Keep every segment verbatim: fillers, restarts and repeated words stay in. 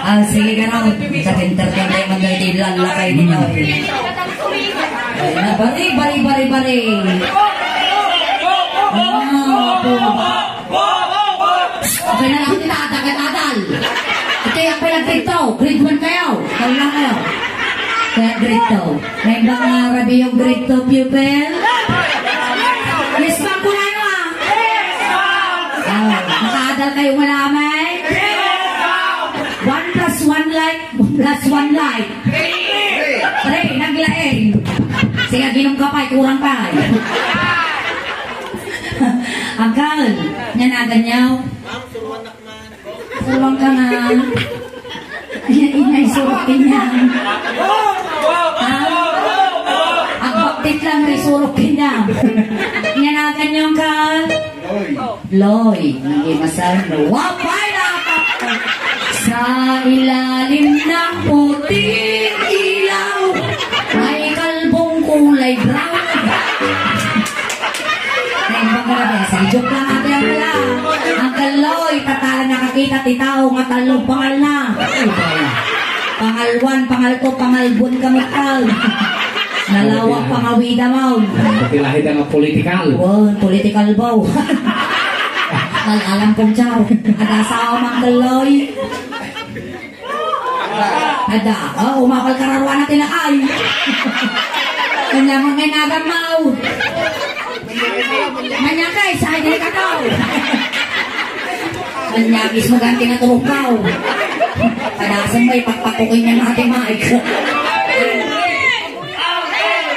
Ah, sige ka raw. Sa entertainment na iti lalakay nito. Ay, na, bari, bari, bari, bari. Ah, opo. Okay na lang kita, taga-tagal. Okay, ako lang dito. Grade one kayo. Kayo lang kayo. Kaya grade two. May mga rabi yung grade two pupil? Yes, ma'am, kumain mo, ah. Ah, nakaadal kayo malamay? One plus one like, one plus one like. Three, naglaing. Sige, ginom ka pa, kurang pa. Agkal, yan agan niyaw. Suruan ka nga. Ay, ay, ay, surok kanyang. Ha? Agbaktit lang, ay, surok kanyang. Yan ang kanyang ka. Loy. Loy. Hindi masal. Wapay na. Sa ilalim ng puting ilaw, may kalbong kulay brown. Ay, baka na ba? Sige, joke lang, ate, ano lang. Uncle Loy, tatala nakakita ti tao nga talong pangal na. Ay, bala. Pangal one, pangal two, pangal buwan ka matag. Nalawak pangawida mo. Pati lahi da nga political. Wow, political ba? Nalalam kong chow. Ada asawa, Uncle Loy. Ada, oh, umakal kararuan na tinakay. Kanya mo may nagamaw. Manyakay, sa akin ka daw. Manyakis mo ganti na turukaw. Padasan mo, ipagpakukin niya natin, Mike.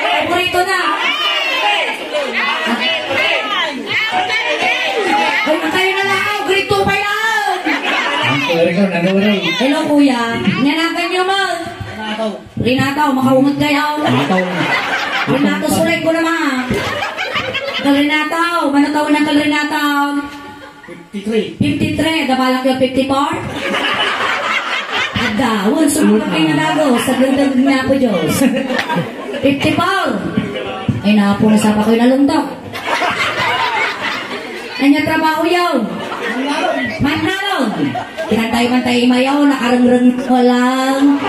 Paborito na. Ay, kayo na lang, grade two pa lang. Ang Rizal, ano, Rizal? Hello, kuya. Nanagan niyo, ma. Renato, makaungot kayo. Renato. Renato, sulay ko naman. Uncle Renato, mano taon na, Uncle Renato? Fifty-three. Fifty-three, ada balak yung fifty-four? Ada, wal, sumulak kayo na dago, sa gandang na po, Diyos. Fifty-four. Ay, napo na sa pa ko yung nalungdok. Anya trabaho yaw? Manlaron. Kinantay man tayo mayaw, nakarengreng ko lang.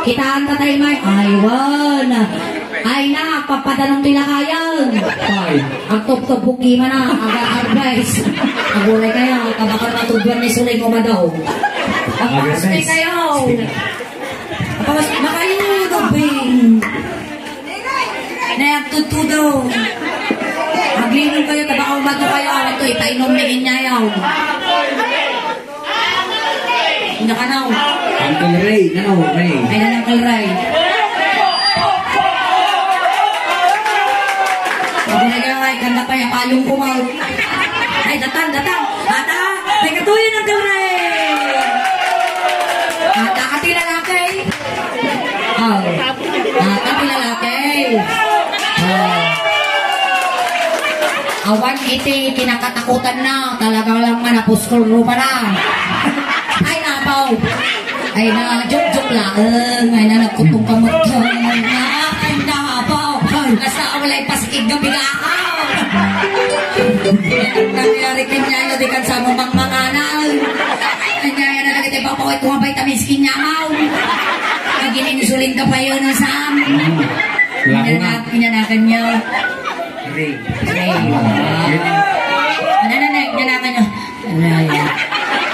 Kitaan ta tayo may, aywan. Ay na, papadanong ti lakayan. Ay, agtubtub bukima na, aga-advice. Aguray kayo, kabakal matugyan ni Sulay mo madaw. Agastay kayo. Apawas, makayo, Dubing. Nayagtudtudo. Aglinom kayo, tabakaw mato kayo, awan to, ipainom ni Inyayaw. Nakanaw. Uncle Ray, nanaw, Ray. Ay, na, Uncle Ray. Ako na nga, ay, kanda pa yung payong kumaw. Ay, datang, datang. Ata, may katuyan, Uncle Ray. Ata, ati lalaki. Oh. Ah, kami lalaki. Oh. Awan iti kinakatakutan na, talagang lang manapuskol rupa na. Ay, napaw. Ay, na, joke-joke laeng. Ay, na, nagkutong kamot. Ay, napaw. Basta ako lang pasikig na bigahaw. Nangyari kanya, di kan sa mong mangmanganan. Ay, kaya na lagi tayo papawit kung mabay tamis kinyamaw. Naging insulin ka pa yun, ang Sam. Lako na. Inana-, inanakan niyo. Ray. Ray. Ano na, na, inanakan niyo. Ray.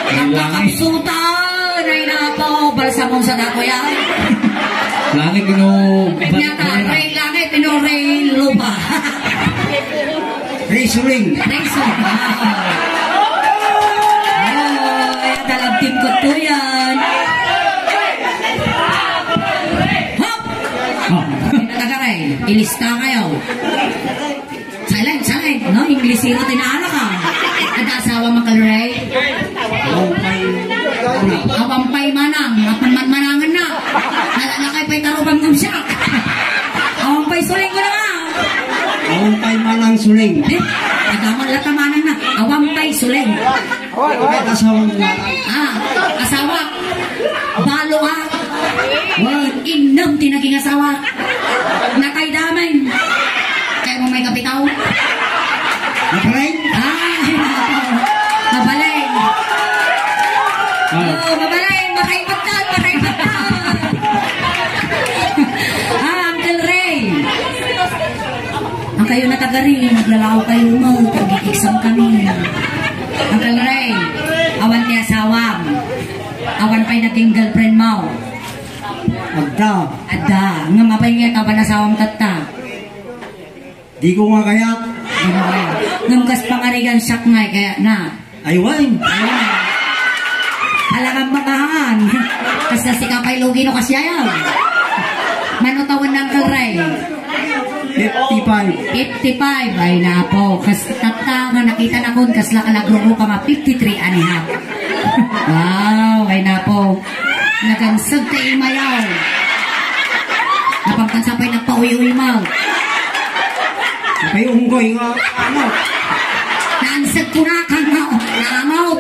Ang langit. Kakapsutan, Ray na po. Balsamon sa dako yan. Langit, ino, Ray, langit, ino, Ray, lupa. Risuling. Risuling. Ay, talagting ko to yan. Hop! Oh. Tagaray, ilista kayo. Silent, silent. No, Inglesero, tinaara ka. Ada asawa, Uncle Ray? Awan pay, awan pay manang, apan manmanangan na. Nalalakay pay tarupan ng siya. Awan pay suling ko na nga. Awan pay manang suling. Eh, agaman lang tamanang na. Awan pay suling. Ay, asawa mo na. Ah, asawa. Balo, ah. Wan, inam ti naging asawa. Natay damay. Kaya mo may kapitaw? Naparay? Ah, naparay. Ah. Oh, Mabalay, makaipattan, makaipattan. Ah, Uncle Ray. Ang kayo natagari, maglalakaw kayo mo, pag-exam kami. Uncle Ray, awan ti asawam. Awan pa'y naging girlfriend mo. Adda. Adda. Ngem apay nga kaban asawam tatta? Di ko nga kayat. Di mo kayat. Ngem kas pangarigan siak nga, kayat na. Ay, wen. Ay, wen. Talagang makahan. Kas na si Kapay Lugi no kasyayaw. Mano tawen na, Uncle Ray? Fifty-five. Fifty-five. Ay, napo. Kas tatta nga nakita na kun, kas la ka nagrurupa nga fifty-three and a half. Wow, ay, napo. Nagansag ti imaw. Napangkan sa pa'y nagpauy-uy mo. Apay unggoy nga, ano? Naansag ko na, kang na, naamaw.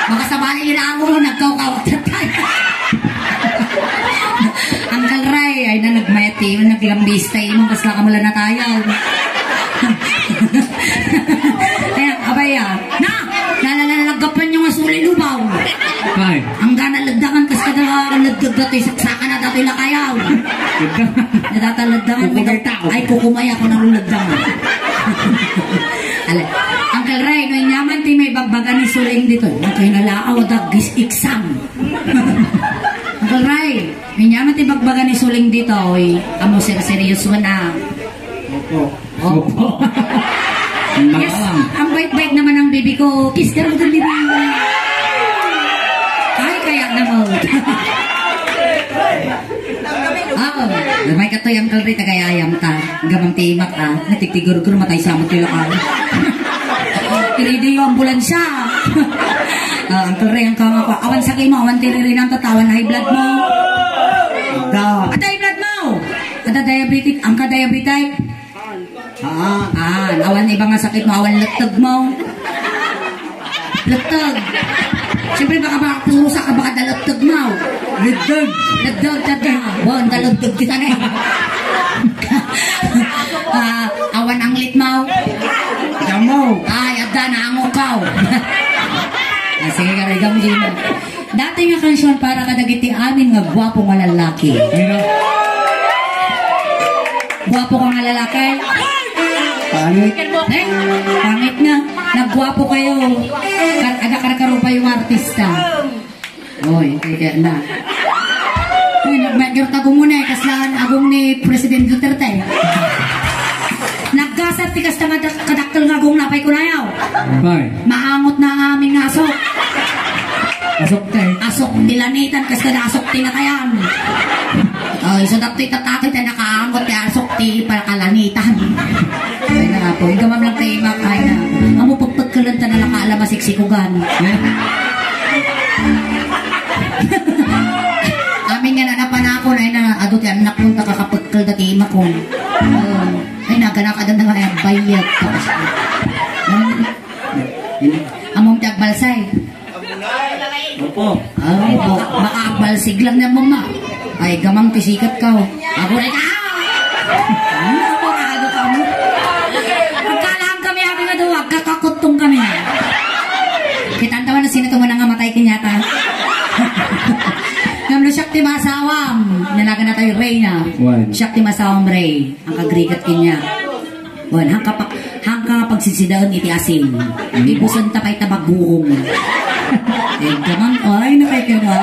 Baka sabali yung amo, nagkawkawat na tayo. Uncle Ray, ay na nagmayat tayo, naglambis tayo, imong kasla ka mula na tayo. Ayan, abay, ah. Na! Nalalagnagapan nyo nga suli lubaw. Ay. Ang gana laddangan kas kada laddag datoy saksakan na datoy lakayaw. Laddangan. Nadata laddangan. Kukumay ta ako. Ay, kukumay ako ng laddangan. Ala, Uncle Ray, no, inyaman ti may bagbaga ni Suling dito. Ang kayo nalaaw, dag gis exam. Uncle Ray, no, inyaman ti bagbaga ni Suling dito, oy, amo ser-seryoso na. Opo. Opo. Yes, ang bait-bait naman ng bibi ko. Kiss ka mo dun, bibi. Ay, kaya naman. Oo. Gamay ka to, Uncle Ray, tagayayam ta. Gamang timak, ah. Natigtigurgur, matay sa mo, tila ka. Tinidiyo, ambulansya. Ah, Uncle Ray, ang kama ko. Awan sakit mo, awan tiririnam, tatawan high blood mo. Da. At high blood mo. Ada diabetic, ang ka-diabetic. Ah, ah, awan iba nga sakit mo, awan letteg mo. Letteg. Siyempre, baka ba, puro sa ka, baka da letteg mo. Letteg. Letteg, tata. Wan, da letteg kita na eh. Ah, awan anglit mo. Damo. Ay, adda na ang ukaw. Ah, sige, karigam din. Dati nga kansion para kadagiti amin nga guapo nga lalaki. Ay, no? Guapo ka nga lalaki? Pangit. Eh, pangit nga. Nagguapo kayo. Kar-, aga karkaro pa yung artista. Oy, kaya na. Uy, nagmayor ta gumuna eh. Kaslaan agong ni President Duterte. Naggasat ti kasta nga dak-, kadakkel nga agong napay kunayaw. Pay. Maangot na amin nga asok. Asok ti. Asok ti lanitan, kas kada asok ti natayan. Oh, iso dapto itatatoy ti nakaangot ti asok ti panakalanitan. Ay na nga po, ikaw mamlang tayo makay na. Amo pagpagkalan ta na nakaalama siksikugan. Yeah. Amin nga nanapanakon, ay na, adu ti anak mo, takakapagkal dati imakon. Oh. Ay, nagana ka na nga, ay, bayat. Among ti agbalsay. Opo. Ah, opo. Makaagbalsig lang niya, mama. Ay, gamang ti sikat ka, oh. Aguray ka! Ano, aguray ka mo? Agkalaan kami, abi nga daw, agkakakutong kami. Kita tawa na sino tumunang nga matay kinyata. Ngam no siak ti masawam. Nanagan na tayo, Reyna. Wan. Siak ti masawam, Rey. Ang kagrigat kanya. Wan, hangka pa, hangka pagsisidaan iti asin. Mm. Ibusan ta pa'y tabaguong. Eh, gaman, ay, nakay ka na.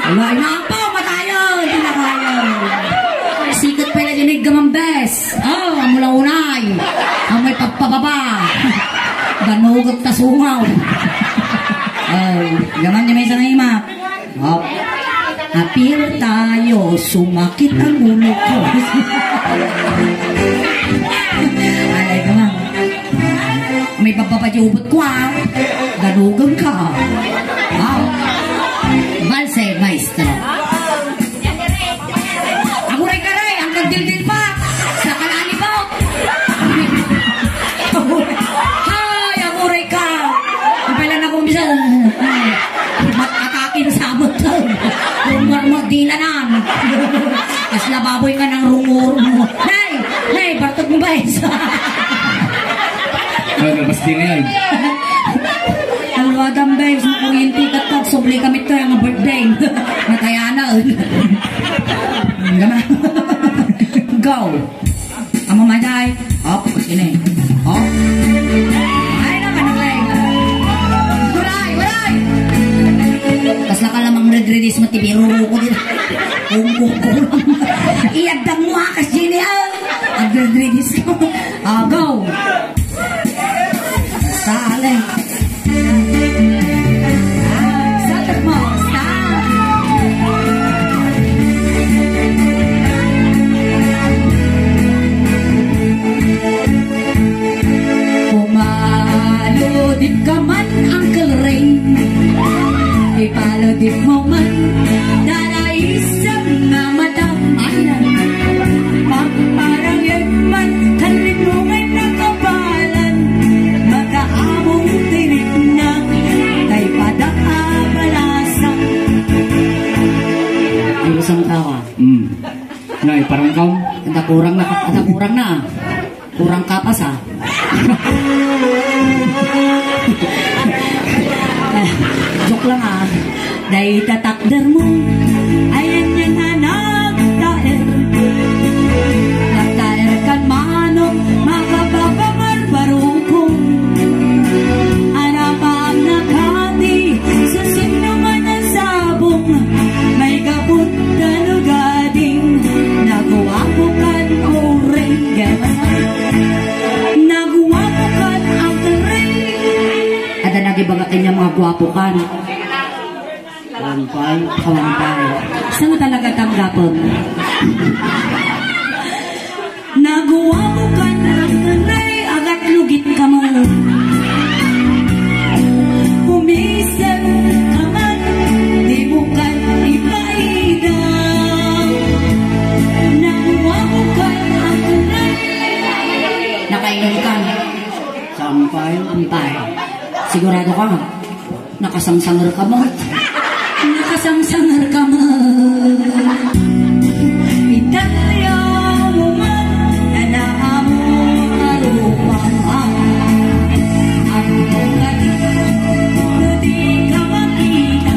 Wala, inapaw, matayo, hindi na kaya. Sikat pa'y lagi ni gaman, bes. Ah, mula unay. Ang may pagpababa. Banugag tasungaw. Ay, gaman niya may sanay ma. Hop. Apir tayo, sumakit ang ulo ko. Alay ka na. May bababa di ubot ko, ah. Danugan ka. Wow. Balse, maestro. Aguray ka, Ray, ang nagdildil pa. Sa kalalibaw. Hay, aguray ka. Ang pala na kung bisa. Mat-atakin sabot. Rumor mo, dilanan. Kasla baboy ka ng rumor mo. Nay! Nay, bartog mo ba, Isa? Ano, mas din yan. Ang wadang Sa kuryente, tattag, subli kami tayo nga birthday. Natayanan. Gama. Go. Amo maday. Op, sini. Op. Ay, na, kanang lay. Walay, walay. Kasla ka lamang red-redis mo, tibiro ko din. Kung kukulang. Iyagdang mo, akas, Jenny, ah. Ang red-redis ko. Ah, go. Sali. Kumaludip ka man, Uncle Ray. Ipaludip mo man, dara isang nga mata. Ay, na. Pagparangit man, kan ritmo ngay nakabalan, makaamong tiripna, kay padak a balasan. Ay, isang tawa. Mm. Nay, parang kam? Ada kurang na, ada kurang na. Kurang kapas, ah. Joke lang, ah. Dayta takder mo. Ayan yan, anak, taer. Nagtaer kan manok, makapapamarbaro ko. Anapam na kati, susin naman ang sabong. May kaput na lugading, naguwapo kan uring. Naguwapo kan ang ring. Ada nagibaga kanya mga guwapo kan. Kawampay. Kawampay. Saan talaga tanggapon? Naguwapo kan ang ring, agat lugit ka mo. Kumisan ka man, di mo kan ipaida. Nakuha mo kan ang tunay. Nakainom ka? Sampay. Sampay. Sigurado ka? Nakasangsanger ka mo? Nakasangsanger ka mo? Italya mo man, nanaamo a rupam. Ang mga di ka makita,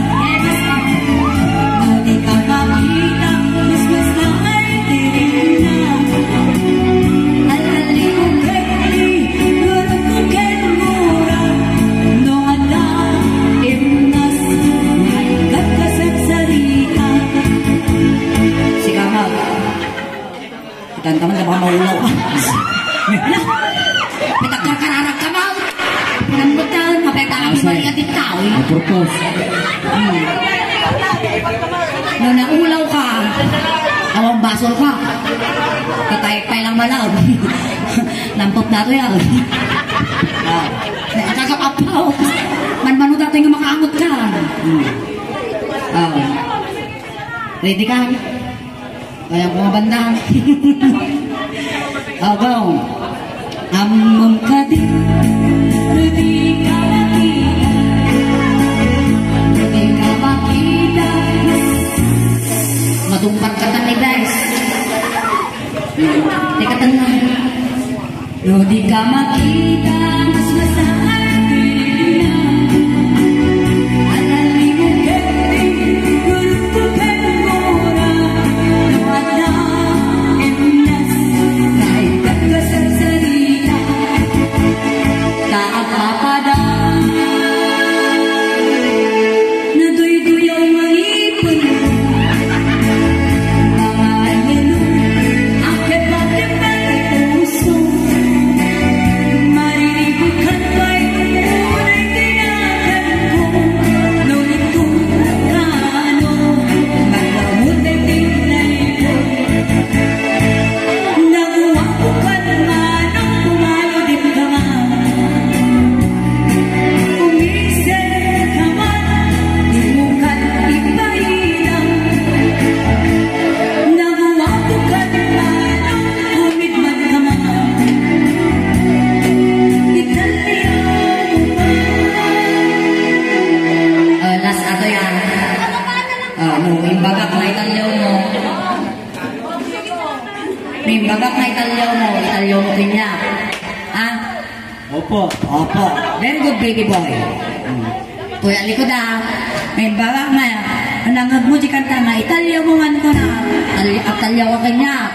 di ka makita, mas mas na ay tiring na. Al-ali ko kay, gurut ko kay mura, no ada, imnas, ay kakasagsarita. Sika, Mag. Itan ka man, baka maulaw ka. Ala, pitagkarkararag ka, Mag. Pinambutan, mapeta ang Asay. Maria di tao, eh. Ang purpose. Hmm. No, naulaw ka. Awang basol ka. Tatay pa lang malaw. Nampot na to yan. Ah. Nakakakapaw. Manmano dati nga makaangot ka. Hmm. Ah. Ready ka? Kaya ko nga banda. Abaw. Ammom kadi, di ka makita. Di ka makita. Madumpat ka tan ni guys. Teka, tan na. No di ka makita, mas masakit na. Alali mo, baby, gurut ko kay mura. No ada, imnas, kay kakasagsarita. Ta agpapada. Naduyduyaw nga ngipin. Mga anyelo, akepakepan puso. Mariribukkan pa'y unay tinakan ko. No ito kano, maglamon ay tinay ko. Naguwapo ka naman ang pumaludip ka man. Umiksel ka man, di mo ka ipaidang. Naguwapo ka naman ang kumidman ka man. Italiano man. Ah, last ato yan. Ah, no, imbagak na Italiano. Nimbagak nga Italiano, Italiano kanya. Ah? Opo. Opo. Very good, baby boy. Hmm. Kuya, likod, ah. May baga nga, nangag mo di kanta nga, "Italyaw mo man ko na." Tal-, agtalyaw ka kanya.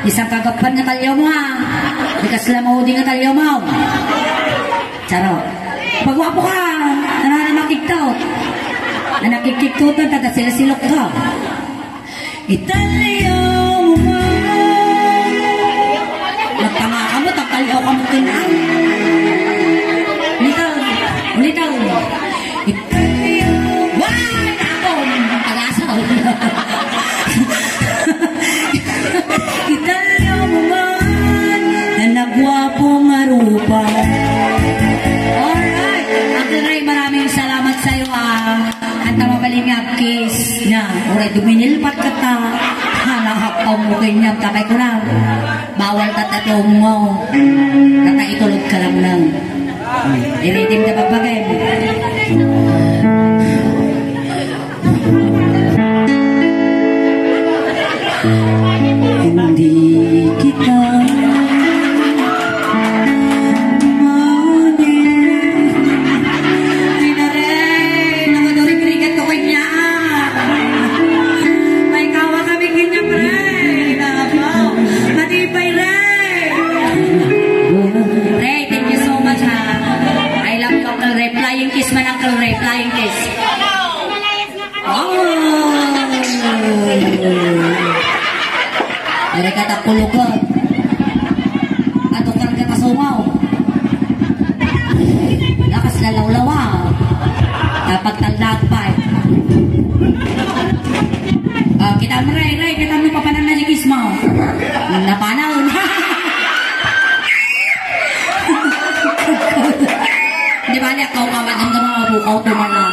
Isang kagappan nga talyaw mo, ha. Di ka sila maudi nga talyaw mo. Charo. Pagwapo ka, ano na makigtot? Ang nakikigtutan, tata sila silok ka. Italyaw mo man. Nagtanga ka mo, tagtalyaw ka mo kin-, ay. Ulitaw, ulitaw. Italyaw. Why? Ako, tagasaw. Italyaw mo man na nagwapo nga rupa. Alright. Uncle Ray, maraming salamat sa'yo, ah. Anta mabalin nga kiss na. Uray duminilpat ka ta. Hanahak ka mo kanyang takay ko na. Bawal tata ti umngaw. Tata itulog ka lang lang. Iridim ka pagbagay. Hindi kita mani. Ay, nare, nakadurigrigat ko kanya. May kawa kami kanya, pre. Nako. Matibay, Ray. Ray, thank you so much, ha. I love you, Uncle Ray. Flying kiss man, Uncle Ray. Flying kiss. Oh! Ere ka ta kulugan. Atukar ka ta sungaw. Lakas na lawlawa. Kapag tandaan pa eh. Ah, kita mo, Ray, Ray, kita mo, papanan na si Kisma. Napanaw. Di ba, liyak ka, umawa, ang gama, mabukaw, tumala.